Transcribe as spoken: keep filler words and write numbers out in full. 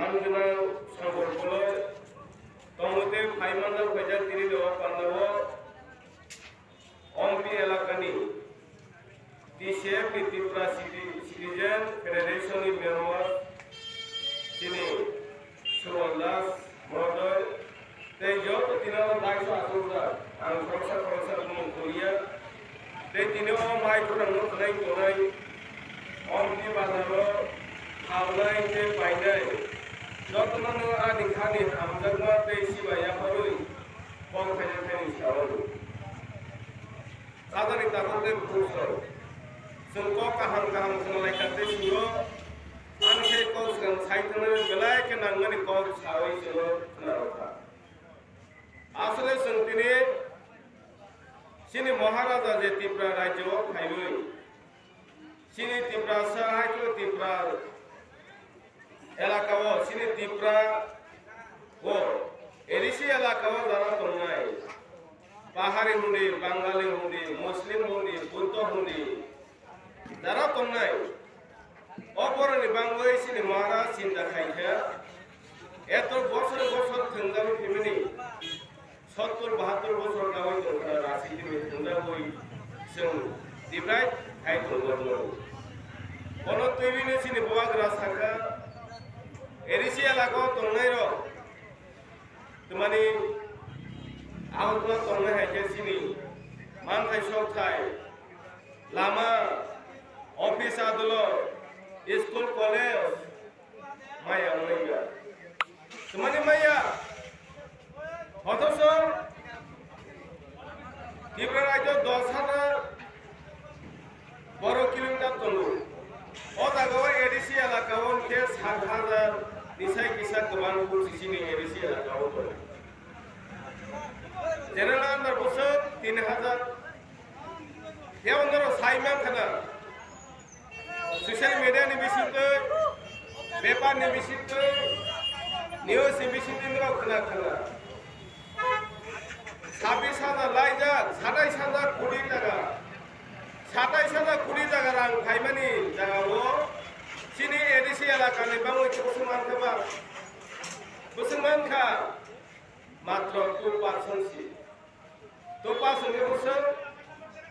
Ang gwnang songkor koloi tongo tei phai manjak phaijak tini le o pandao Ompi elakani T C F ni Tripura Citi-, Citizen Federation ni member chini Suman Das Mohodoy tei joto tinano daiso achukjak ang khoroksa khoroksa bumung kuliya tei tini o mai khorang no khwnai tongnai Ompi bazaro habnai tei painai jotono no ani khani hamjakma tei sibai yapharwi kok khaina khaini sao. Sajani tabuk tei bukhuk song. Chwng kok kaham kaham khwnalaikha tei chwngno ani khe kok swkang sai thangwi belai khe nangmani kok saui chwngno khwnarokha. Asole chwng tini chini Maharaja je Tripura rajyo o phaiwi chini Tiprasa hai khe Tripura elakao, chini Tripura o, A D C elakao jara tongnai, Pahari hwnwi, Bangali hwnwi, Muslim hwnwi, Buddho hwnwi, jara tongnai. O boroni bangwi chini Maharaj chinta khaikha, eto bosor bosor thwngjago phimani. Sottor bahattor bosor kawai tongkha rajniti ni thwngnawi chwng Tibrai hai tongjago. Bono twiwi no chini bubagra sakha, A D C elakao tongnairok twmani Agartala tongnai hai khe chini manthai sokthai, lama, office adolot, school, college, maya wngya. Twmani maya. Othocho Tripura rajyo dos hajar borok kilometer tongo. O jagao A D C elakao hwnkhe sat hajar ni sai kisa kwbang busi chini A D C elakao tongo. General under bwswk tin hajar. Tei onorok sai mankha na. Social media ni bisingtwi, paper ni bisingtwi, news ni bisingtwi norok khna khna. Sabis hajar laijak, satais hajar koti taka. Satais hajar koti taka rang phaimani jagao chini A D C elakani bangwi khe bwswk mankha ba? Bwswk mankha matro two percent si. Two percent ni bwswk